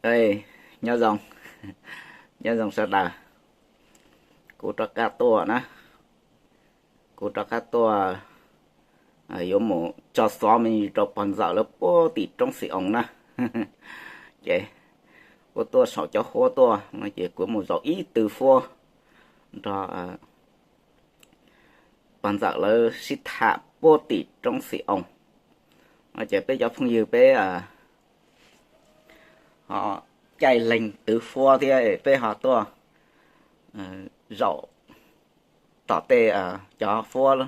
Ej, nyob zoo, nyob zoo sawv daws. Kuv rov qab tuaj na, kuv rov qab tuaj yuav mus tso xov me ntsis rau pog ntxawm lawv puag tim roob Xi Oos na. Ces kuv tuaj saum cov huab tuaj no ces kuv mus zaum ib tw huab nrog pog ntxawm lawv sib tham puag tim roob Xi Oos no ces peb cov phooj ywg peb ho caij leeg twv huab thiab peb ho tuaj zaum tom tej cov huab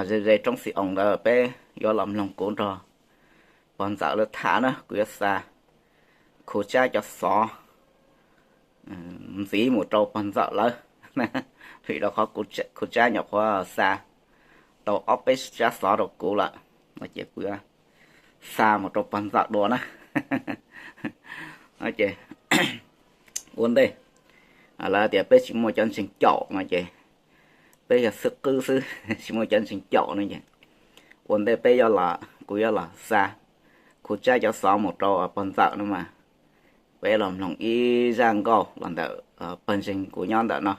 ze ze roob Xi Oos ntawd, peb yuav los mloog kuv nrog pog ntxawm lawv tham na, kuv yuav xa Khu Tsab cov xov ntxiv mus rau pog ntxawm lawv, vim rau qhov Khu Tsab nyuam qhuav xa tau ob peb tsab xov rau kuv lawm no ces kuv yuav xa mus rau pog ntxawm dua na. Ces ua ntej, lawv tias peb tsis muaj cov ntseeg caum no ces peb yog xib qwb xwb tsis muaj cov ntseeg caum no ces ua ntej peb yuav los, kuv yuav los xa Khu Tsab cov xov mus rau pog ntxawm no mas peb los mloog ib zaj nkauj los ntawm pawg ntseeg kuv nyob ntawm no.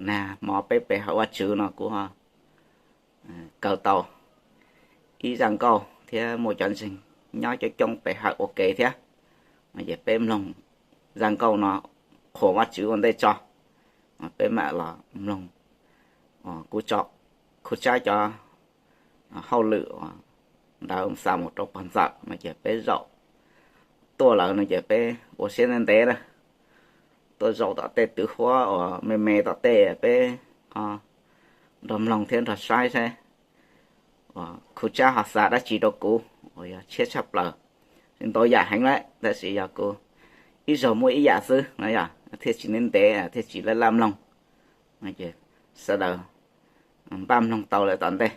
Nag hmo peb pe hawm Vajtswv no kuv kaw tau ib zaj nkauj thiab muaj cov ntseeg nyob coob coob pe hawm ua ke thiab. Ces peb mloog zaj nkauj no qhuas Vajtswv ua ntej tso, peb mam los mloog kuv tso Khu Tsab cov hauj lwm ntawd xa mus rau pog ntxawm no ces peb zaum tuaj lawm no ces peb ua siab ntev ntev na, tuaj zaum tom tej twv huab uas me me tom tej peb ho nrog mloog thiab nrog saib saib Khu Tsab ho xa dab tsi rau kuv uas yog tshiab tshaj plaws. Ntau yam heev lawm tab sis yog kuv ib zaug muaj ib yam xwb no yog thiaj tsis ntev ntev thiaj tsis laj laj mloog. Sawv daws npaj mloog tau lawm tom ntej.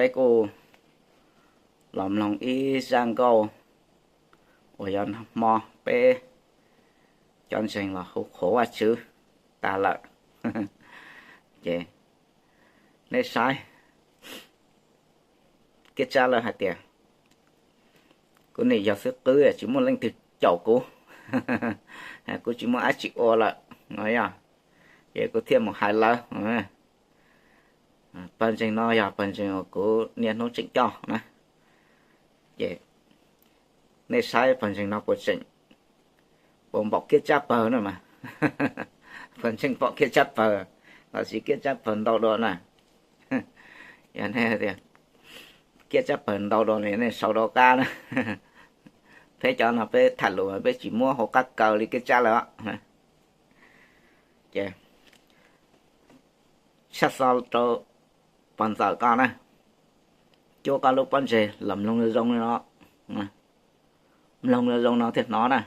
Peb kuj los mloog ib zaj nkauj uas yog nag hmo peb cov ntseeg los hu qhuas Vajtswv tas lawm. Ces nej saib, Kiab Tsab lawv hais tias kuv nim yog xib qwb tsis muaj leej twg caum kuv, kuv tsis muaj dab tsi ua lawm no yog, ces kuv thiaj mus hais lawv. Pawg ntseeg no yog pawg ntseeg uas kuv niaj hnub tseem coj na. Ces nej saib pawg ntseeg no puas tseem, puas npaum Kiab Tsab pawg na mas, puas ntseeg npaum Kiab Tsab pawg, los sis Kiab Tsab pawg ntau dua na. Yog nej tias Kiab Tsab pawg ntau dua no nej sau rov qab na. Peb cov no peb tham lus peb tsis muab hauv qab kaw li Kiab Tsab lawm. Ces tshaj xo rau pog ntxawm koj na, cuab koj lub pob ntseg los mloog zoo zoo li no, mloog zoo zoo no thiaj hnov na.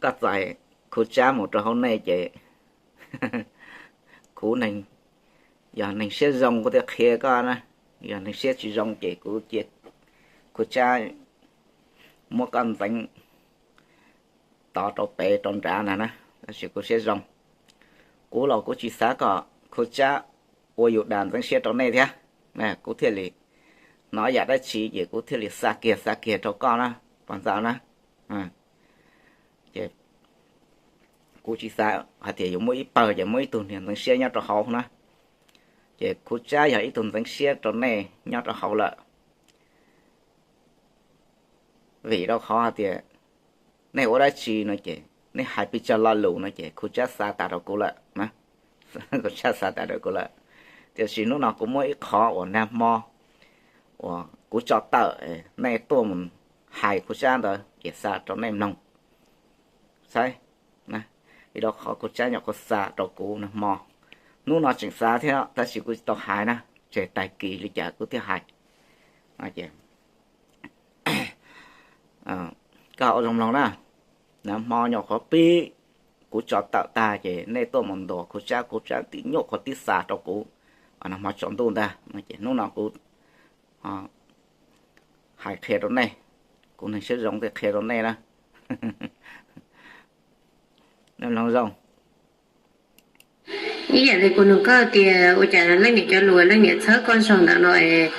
Koj txais Khu Tsab mus rau hauv nej ces kuv neeg, yog neeg siab zoo kuv thiaj qhia koj na, yog neeg siab tsis zoo ces kuv cia Khu Tsab muab koj ntxeev tod rau pem rau nrad na na, tab sis kuv siab zoo. Kuv los kuv tsis xav kom Khu Tsab ua yus dag ntxeev siab rau nej thiab, kuv thiaj li hnov yam dab tsi ces kuv thiaj li xa kiag xa kiag rau koj na, pog ntxawm na. Ces kuv tsis xav hais tias yuav muaj ib pawg ces muaj ib tug niag ntxeev siab nyob rau hauv na. Ces Khu Tsab yog ib tug ntxeev siab rau nej nyob rau hauv lawm. Vim rau qhov hais tias nej ua dab tsi no ces nej hais pes tsawg lo lus no ces Khu Tsab xa tas rau kuv lawm, Khu Tsab xa tas rau kuv lawm. Tiam sis hnub no kuv muaj ib qho uas nag hmo uas kuv tso tawm nej tuaj mus hais Khu Tsab ntawd ces xa rau nej mloog saib. Vim rau qhov Khu Tsab nyuam qhuav xa rau kuv nag hmo, hnub no tseem xa thiab tab sis kuv tsis tau hais na, tseg tag kis li cas kuv thiaj hais. Koj ua zoo mloog na, nag hmo nyuam qhuav pib kuv tso tawm tag ces nej tuaj mus ntuas Khu Tsab, Khu Tsab tib nyuam qhuav tib xa rau kuv, nag hmo tsaus ntuj ntag no ces hnub no kuv hais qhia rau nej, kuv neeg siab zoo thiaj qhia rau nej na. Nej mloog zoo. Ib yam li kuv nug koj tias ua cas leej niam cov lus leej niam txhawb koj zog ntawm no es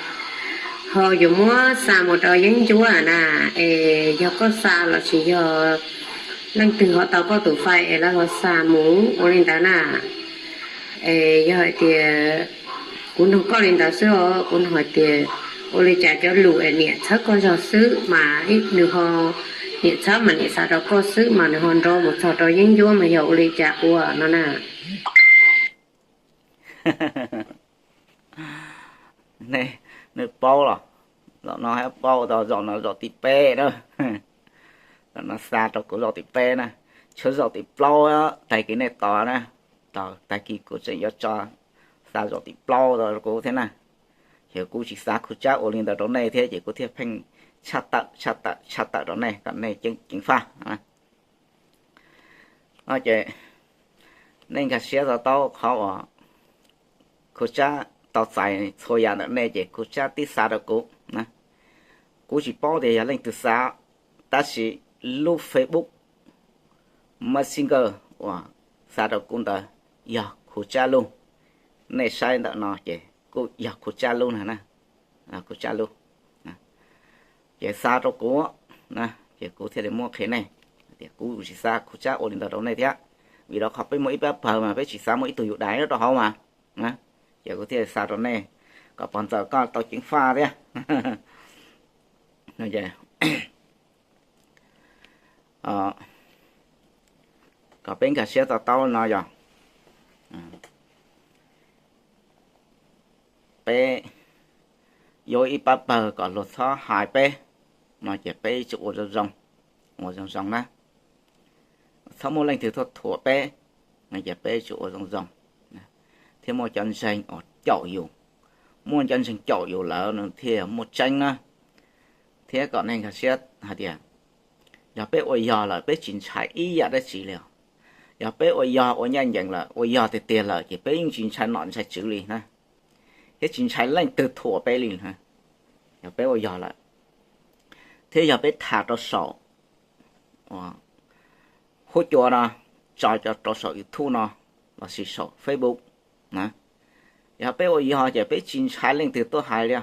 ho yuav muab xa mus rau yeeb ncuab na, es yog koj xa los sis yog leej twg ho tau koj tus fai es lawv ho xa mus ua li ntawd na. Es yog hais tias kuv nug koj li ntawd xwb os, kuv nug hais tias ua li cas cov lus es niam txhawb koj zog xwb mas nws ho, niam txhawb mas niam xa rau koj xwb mas nws ho nrov mus txog rau yeeb ncuab mas yog ua li cas ua no na. Nej, nej paub los, zaum no hab paub tau zaum no zaum thib peb na. Zaum no xa rau kuv zaum thib peb na, tshuav zaum thib plaub tag kis nej tos na, tos tag kis kuv tseem yuav tso xa zaum thib plaub rau kuv thiab na. Ces kuv tsis xav Khu Tsab ua li ntawd rau nej thiab ces kuv thiaj pheej tshaj tawm tshaj tawm tshaj tawm rau nej kom nej ceev ceev faj. Ces nej nkag siab to taub qhov uas Khu Tsab tau txais txhua yam ntawm nej ces Khu Tsab tib xa rau kuv na. Kuv tsis paub tias yog leej twg xa, tab sis lub Facebook Messenger uas xa rau kuv ntawd yog Khu Tsab lub. Nej saib ntawm no ces kuj yog Khu Tsab lub na, Khu Tsab lub. Ces xa rau kuv, ces kuv thiaj li muab qhia nej tias kuv tsis xav Khu Tsab ua li ntawd rau nej thiab. Vim rau qhov peb muaj ib pab pawg mas peb tsis xav muaj ib tug yus dag nyob rau hauv mas. Ces kuv thiaj xa rau nej kom pog ntxawm koj tau ceev faj thiab. Kom peb nkag siab to taub no yog peb yuav ib pab pawg kom luag txhob hais peb no ces peb tsis ua zoo zoo, ua zoo zoo na. Txhob muaj leej twg tuaj thuam peb no ces peb tsis ua zoo zoo, thiab muaj cov ntseeg uas caum yus, muaj cov ntseeg caum yus lawm nws thiaj muaj tseeb na. Thiab kom nej nkag siab hais tias yog peb ua yog lawm peb tsis ntshai ib yam dab tsi li os. Yog peb ua yog ua ncaj ncees lawm, ua yog tiag tiag lawm ces peb yeej tsis ntshai nom ntshai tswv li na, thiab tsis ntshai leej twg thuam peb li. Yog peb ua yog lawm, thiab yog peb tham rau saum huab cua no, tso rau saum YouTube no los sis saum Facebook na, yog peb ua yog ces peb tsis ntshai leej twg tuaj hais li.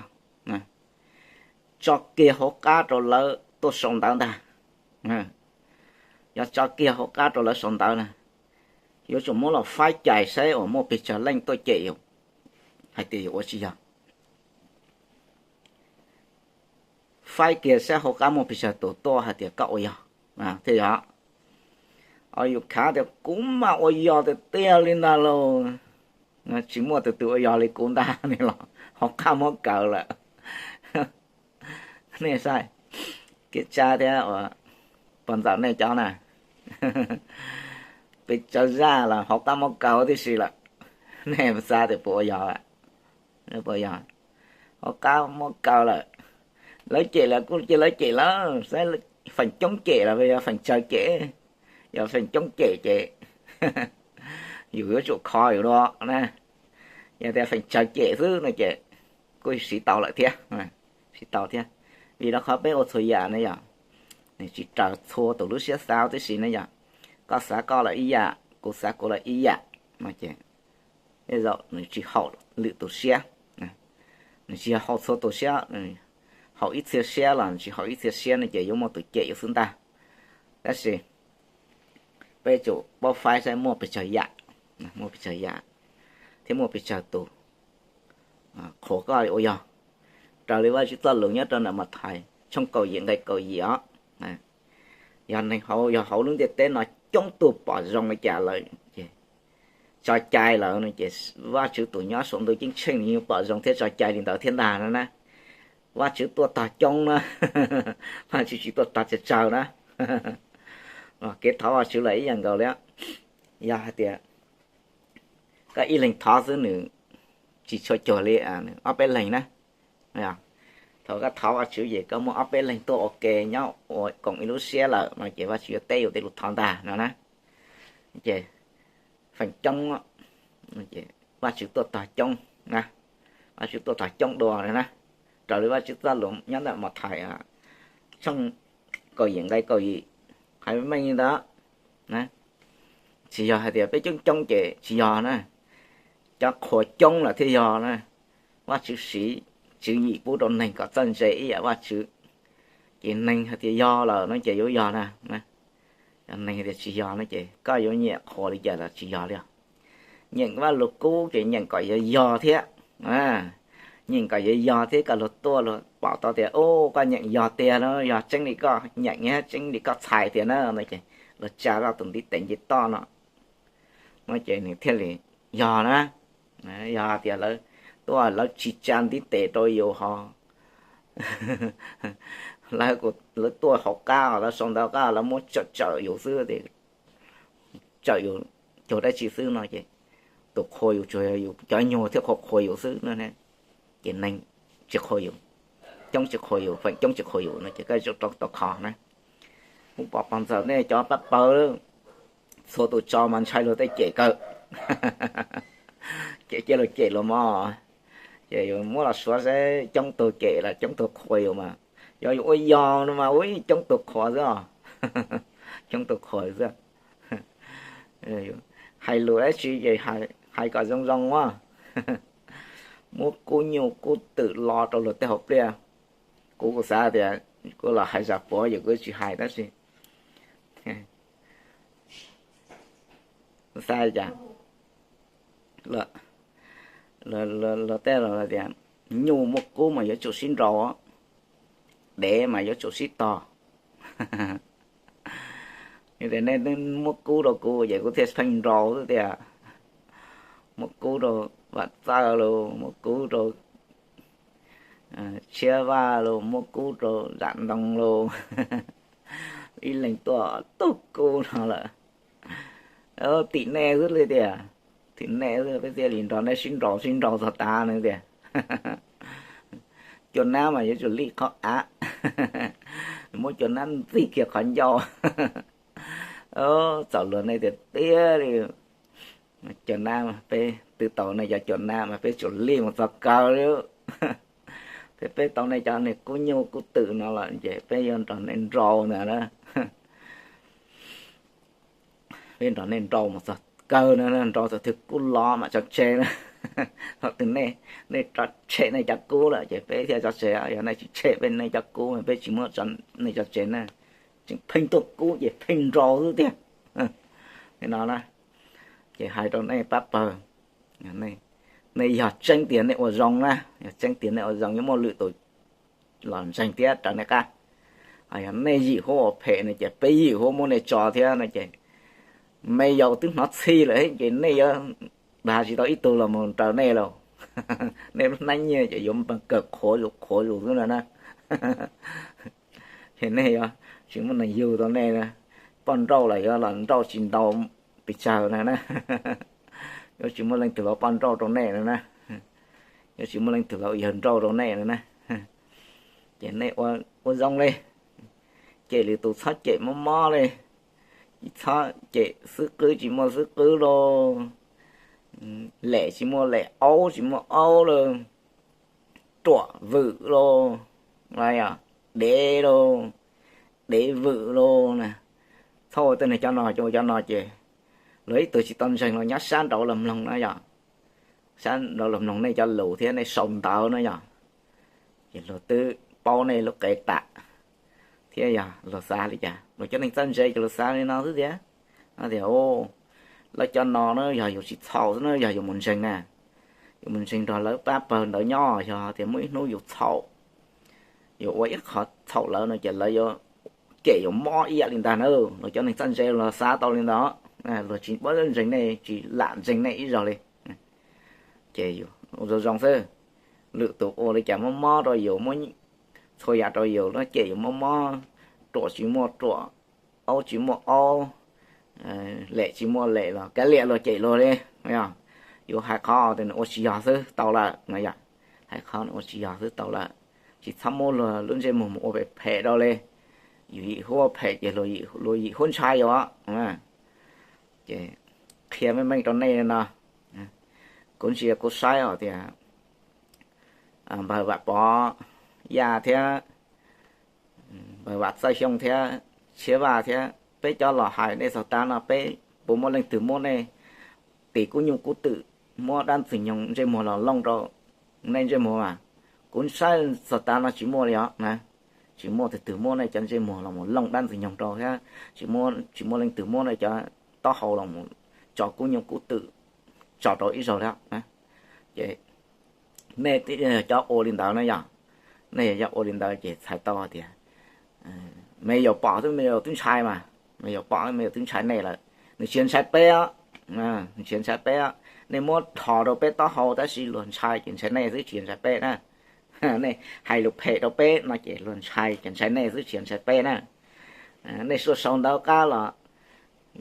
Tso kiag hauv qab rau lawv tuaj sau ntawv ntag. Yog tso kiag hauv qab rau lawv sau ntawv na, yuav tsum muab los faib cais saib uas muaj pes tsawg leej tuaj cem yus hais tias yus ua tsis yog. faib kiag saib hauv qab muaj pes tsawg tus tuaj hais tias koj ua yog thiaj yog. Yus khav tias kuv mas ua yog tiag tiag li ntag lauj, tsis muaj tus twg ua yog li kuv ntag, nej los hauv qab muab kaw lawm. Nej saib, Kiab Tsab thiab pog ntxawm nej cov na, pes tsawg zaj los hauv qab muab kaw tib si lawm. Nej xav tias puas ua yog? Puas yog? Hauv qab muab kaw lawm. Lawv cem lawv kuj cia lawv cem lawv, saib feem coob cem los yog feem tsawg cem. Yog feem coob cem ces yus yuav tsum kho yus dua na. Yog tias feem tsawg cem xwb no ces kuj siv tau lawm thiab, siv tau thiab. Vim rau qhov peb ua txhua yam ne yom, nws tsis raws txhua tus lub siab xav tib si ne yom. Koj xav koj lawm ib yam, kuv xav kuv lawm ib yam no ces tej zaum nws tsis haum lwm tus siab, nws tsis yog haum txhua tus siab, haum ib txhia siab los nws tsis haum ib txhia siab no ces yuav muaj tus cem yus xwb ntag. Tab sis peb tsum paub faib saib muaj pes tsawg yam, muaj pes tsawg yam thiab muaj pes tsawg tus qhuas koj ua yog. Raws li Vajtswv txoj lus nyob rau ntawm Mathais tshooj kaum yim nqe kaum yim os, yog neeg hauv, yog hauv lub ntiaj teb no coob tug pom zoo li cas lawm ces tso cai lawm no ces Vajtswv tus nyob saum ntuj ceeb tsheej nws yeej pom zoo thiab tso cai li ntawd thiab ntag no na. Vajtswv tuaj tog coob na, Vajtswv tsis tuaj tog tsawg tsawg na. Kev thov Vajtswv los ib yam nkaus li, yog hais tias koj ib leeg thov xwb nws tsis tshua cuag li ob peb leeg na. Thaum koj thov Vajtswv ces koj muaj ob peb leeg tuaj ua ke nyob ua koom ib lub siab lawm no ces Vajtswv yuav teb yus tej lus thov ntag no na. Ces feem coob Vajtswv tuaj tog coob na, Vajtswv tuaj tog coob dua na. Raws li Vajtswv txoj lus nyob ntawm Mathais tshooj kaum yim nqe kaum yim hais meej li ntawd. Tsis yog hais tias peb coob coob ces tsis yog na, cov qhuas coob lawm thiaj yog na. Vajtswv siv tswv yim pub rau neeg kom txawj ntse ib yam Vajtswv, ces neeg hais tias yog lawm no ces yuav yog na. Neeg hais tias tsis yog no ces koj yuav nyiam qhuas li cas los tsis yog li os. Nyeem Vajluskub ces nyeem kom yog yog thiab, nyeem kom yog yog thiab kom luag tuaj luag pom tau tias ub koj nyeem yog tiag no, yog tseeb li koj nyeem thiab tseeb li koj txhais tiag na no ces luag tsa koj tus ntiv tes nce toj no, no ces nws thiaj li yog na. Yog tias lawv tuaj lawv tsis tsa ntiv tes rau yus ho lawv tuaj hauv qab lawv sau ntawv qab lawv muab tsawm tsawm yus xwb, tsawm yus cuag dab tsi xwb no ces tus qhuas yus tsuas yog yus cov nyuag thiab qhuas qhuas yus xwb no. Ces neeg tsis qhuas yus, coob tsis qhuas yus, feem coob tsis qhuas yus no ces koj yuav tsum tau kho na. Kuv pom pog ntxawm nej cov pab pawg, txhua tus tso mas ntshai luag tej cem kawg, ces cia luag cem luag mog. Ces yus muab los suav saib coob tug cem los coob tug qhuas yus mas, yog yus ua yog no mas ua coob tug qhuas xwb os, coob tug qhuas xwb. Hais lus dab tsi ces hais kom zoo zoo as, muab kub nyuj kub twm lo rau luag tej hauv pliaj. Kuv kuj xav tias kuv los hais zam puav ces kuv tsis hais tab sis xav cas luag tej los tias nyuj muaj kub mas yuav tsum sib nraus, dev mas yuav tsum sib tog. Tias nej muab kub rau kuv ces kuv thiaj pheej nraus xwb tiag. Muab kub rau Vam Txawj los muab kub rau Tshiab Vaj los muab kub rau Zam Ntoo los, ib leeg tuaj tug kub no lawm. Tim nej xwb li tiag, tim nej xwb peb thiaj li nrog nej sib nraus sib nraus txog tav no tiag. Cua nab mas yuav tsum lij qhov av, muab cua nab ntxig kiag qhov ncauj. Txaus luag nej tiag tiag li. Cua nab mas peb twb tau nej cov cua nab mas peb tsum lij mus txog kaw li. Thiab peb tau nej cov niag kub nyuj kub twm no lawm ces peb yuav nrog nej nraus ntag na. Peb nrog nej nraus mus txog kaw na, nraus txog twg kub los mam tso tseg na. Thaum twg nej, nej tso tseg nej cov kub lawm ces peb thiaj tso tseg, yog nej tsis tseg peb nej cov kub peb tsis muab nej tso tseg na. Tseem pheej tuaj kub ces pheej nraus xwb tiag. Li no na, ces hais rau nej pab pawg, nej yog tseeb tiag nej ua zoo na, yog tseeb tiag nej ua zoo yuav muaj lwm tus los ntseeg thiab raws nej qab. Yog nej yim huab ua phem no ces peb yim huab muab nej tso thiab no ces me yaus twb hnov txhij lawm ces nej yuav dag tsis tau ib tug los mus raws nej lauj. Nej lub hnab nyiaj ces yuav kawm qhuav zus qhuav zus xwb no na. Ces nej yuav tsis muaj neeg yug tau nej na, poj nrauj los yuav los nrauj tsis ntau pes tsawg na na. Yuav tsis muaj leej twg los poj nrauj rau nej no na, yuav tsis muaj leej twg los yawg nrauj rau nej no na. Ces nej ua zoo li, cem lwm tus txhob cem mob mob li, txhob cem xwb qwb tsis muaj xwb qwb lauj, lem tsis muaj lem, aub tsis muaj aub lauj, ruam vwm lauj, dev lauj, dev vwm lauj na. Txhob ua tej neeg cov no, cov ua cov no ces luag ib tug tsis tau ntseeg los nyob sab nraud los mloog na yom, sab nraud los mloog nej cov lus thiab nej sau ntawv na yom, ces luag twb paub nej lub qe tam thiab yog luag xav li cas, luag cov neeg txawj ntse ces luag xav li no xwb tiag. Tias lawv cov no na yog yus tsis txhaum xwb na, yog yus mus ntseeg na, yus mus ntseeg nrog lawv pab pawg ntawd nyob, yog tias muaj ib hnub yus txhaum, yus ua ib qho txhaum lawv no ces lawv yuav cem yus mob ib yam li ntag na. Luag cov neeg txawj ntse luag xav tau li ntawd, luag tsis paub ntseeg nej, tsis lam ntseeg nej ib zaug li. Ces zoo zoo xwb, lwm tus ua li cas mob mob rau yus, muab txhua yam rau yus, luag cem yus mob mob, ruam tsis muaj ruam, aub tsis muaj aub, lem tsis muaj lem los kav liam luag cem luag li. Yus hais qhov tias nws ua tsis yog xwb tau lawm no yom, hais qhov nws ua tsis yog xwb tau lawm, tsis txhob muab luag lub ntsej muag mus ua phem phem rau li. Yus yim huab phem ces luag yim huab ntshai yus. Ces qhia meej meej rau nej no, kuv ntsia kuv saib os tias npawg Vam Pov Yaj thiab npawg Vam Txawj Xyooj thiab Tshiab Vaj thiab peb cov los hais nej txog tav no, peb puas muaj leej twg muab nej tis kub nyuj kub twm, muab dab ntxwg nyoog ntsej muag los looj rau nej ntsej muag mas? Kuv saib txog tav no tsis muaj li os na. Tsis muaj tus twg muab nej cov ntsej muag los mus looj dab ntxwg nyoog rau thiab, tsis muaj leej twg muab nej cov taub hau los mus tso kub nyuj kub twm tso rau ib zaug li. Ces nej yog cov ua li ntawd na yom, nej yog cov ua li ntawd ces txhais tau tias me yaus pom xwb me yaus twb ntshai mas, me yaus pom xwb me yaus twb ntshai nej lawm, nws tsis ntshai peb os. Nws tsis ntshai peb os, nej muab dhos rau peb taub hau tab sis luag ntshai ces ntshai nej xwb tsis ntshai peb na. Nej hais lus phem rau peb no ces luag ntshai ces ntshai nej xwb tsis ntshai peb na. Nej suav sau ntawv qab los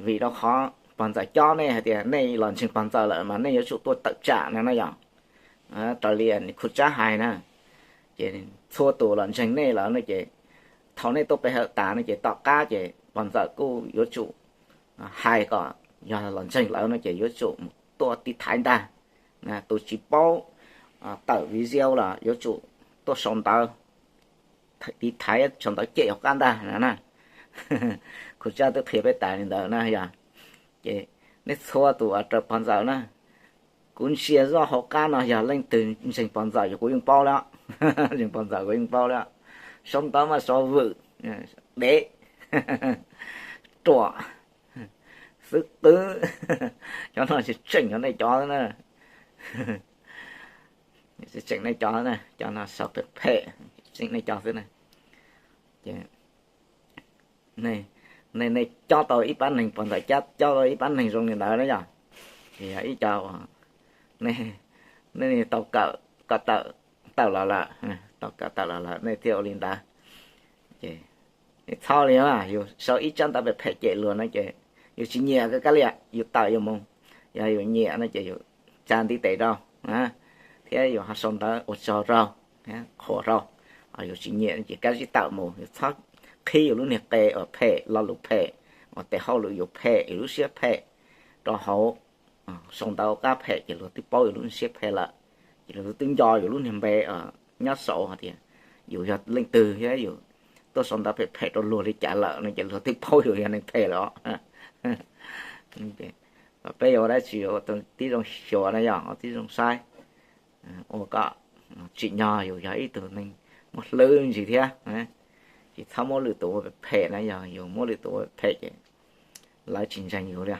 vim rau qhov pog ntxawm cob nej hais tias nej los ntseeg pog ntxawm lawm mas nej yuav tsum tuaj tawm tsam no na yom. Raws li Khuv Tsab hais na, ces txhua tus los ntseeg nej lawm no ces thaum nej tuaj pe hawm tas no ces tom qab ces pog ntxawm kuj yuav tsum hais kom yog los ntseeg lawm no ces yuav tsum mus tuaj tiv thaiv ntag. Tus tsis paub tawm video los yuav tsum tuaj sau ntawv, tiv thaiv sau ntawv cem hauv qab ntag na. Khuv Tsab twb qhia peb tas li ntawd na yom. Ces nej txhua tus uas raws pog ntxawm na, kuv ntsia zoj hauv qab no yog leej twg ntseeg pog ntxawm ces kuv yeej paub lawm. Ntseeg pog ntxawm kuv yeej paub lawm. Sau ntawv mas sau vwm, dev, ruam, xwb qwb. Cov no tseem yog nej cov na, tseem nej cov, cov no sau phem phem, tseem nej cov xwb na. Ces nej, nej cob tau ib pab neeg pog ntxawm, cob tau ib pab neeg zoo li ntawd na yom. Ces yog ib co nej tau kawm, kawm tawm los lawm, tau kawm tawm los lawm nej thiaj ua li ntawd. Ces nej txhob li, yus sau ib tsab ntawv phem phem cem luag no ces yus tsis nyiam kab liam yus tawm yus mus. Yog yus nyiam no ces yus tsa ntiv tes rau thiab yus ho sau ntawv ua tsaug rau, qhuas rau. Yus tsis nyiam ces kab zib tawm mus, yus txhob qhib yus lub niag qe uas phem, lo lus phem, uas tes hauj lwm yus phem, yus lub siab phem rau hauv. Sau ntawv qab phem ces luag twb paub yus lub siab phem lawm, ces luag twb nco yus lub niag npe nyob saud hais tias yus yog leej twg thiab yus tuaj sau ntawv phem phem rau luag li cas lawm no ces luag twb paub yus yog neeg phem lawm os. Peb yuav ua dab tsi ua tib zoo xyuas na yom, ua tib zoo saib, ua kom tsim nyog yus yog ib tug neeg muaj hlwb ntsis thiab. Ces txhob muab lwm tus ua phem na, yog yus muab lwm tus ua phem ces lawv tsis ntseeg yus li,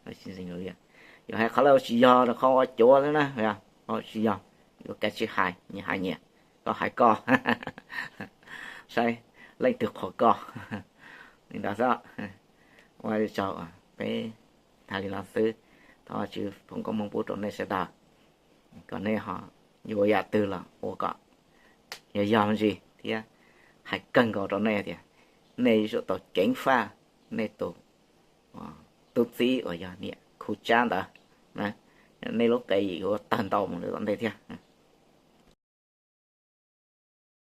lawv tsis ntseeg yus li. Yus hais qhov lawv tsis yog rau qhov ua cuav xwb na, qhov tsis yog, yus kav tsij hais, nyias hais nyias. Koj hais koj, saib leej twg qhuas koj. Li ntawd xwb. Ua tsaug, peb tham li no xwb. Thov Vajtswv foom koob hmoov pub rau nej sawv daws, kom nej ho yuav yam twg los ua kom yog yog me ntsis thiab. Hais kawg nkaus rau nej tias nej yuav tsum tau ceev faj nej tus tub txib uas yog niam Khu Tsab ntawd. Nej lub qe yim yuav tawg ntau mus lawm tom ntej thiab.